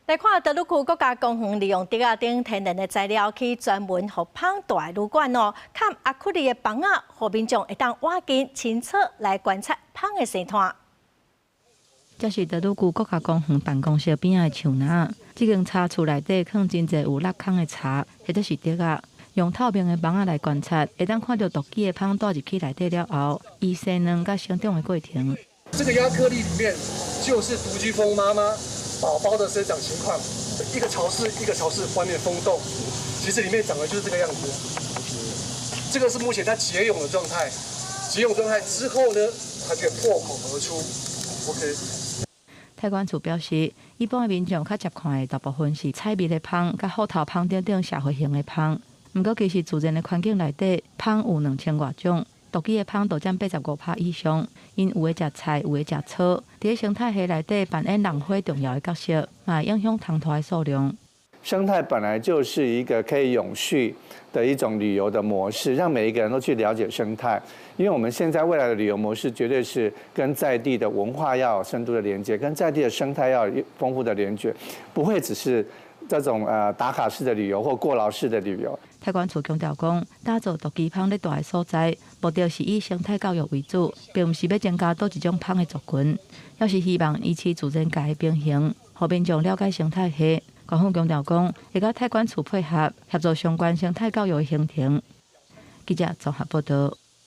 來看德魯固國家公園利用竹仔頂天然的材料去專門予蜂蹛的旅館哦，崁亞克力的枋仔，予民眾會當倚近親手來觀察蜂的生態。這是德魯固國家公園辦公室邊仔的樹林，這間茶厝內底囥真濟有六孔的柴，或者是竹仔，用透明的網仔來觀察，會當看著毒姬的蜂蹛入去內底了後，伊生卵佮成長的過程。這個亞克力裡面就是獨居蜂媽媽寶寶的生長情況，一個巢室一個巢室外面封洞，其實裡面長的就是這個樣子。這個是目前它結蛹的狀態，結蛹狀態之後呢，它就破口而出。OK。太管處表示，一般的民眾較習慣的大部分是採蜜的蜂、佮虎頭蜂等等社會型的蜂。毋過其實自然的環境內底，蜂有2000外種，獨居的蜂就佔85%以上。𪜶有的食菜，有的食草，佇生態系內底扮演農花重要的角色，嘛會影響蜂團的數量。生態本來就是一個可以永續的一種旅遊的模式，讓每一個人都去了解生態。因為我們現在未來的旅遊模式，絕對是跟在地的文化要有深度的連接，跟在地的生態要有豐富的連接，不會只是這種打卡式的旅遊或過勞式的旅遊。太管處強調講，打造毒姬蜂咧蹛的所在，目的是以生態教育為主，並毋是欲增加佗一種蜂的族群，抑是希望維持自然界的平衡，予民眾了解生態系。官方強調講，會佮太管處配合，協助相關生態教育的行程。記者綜合報道。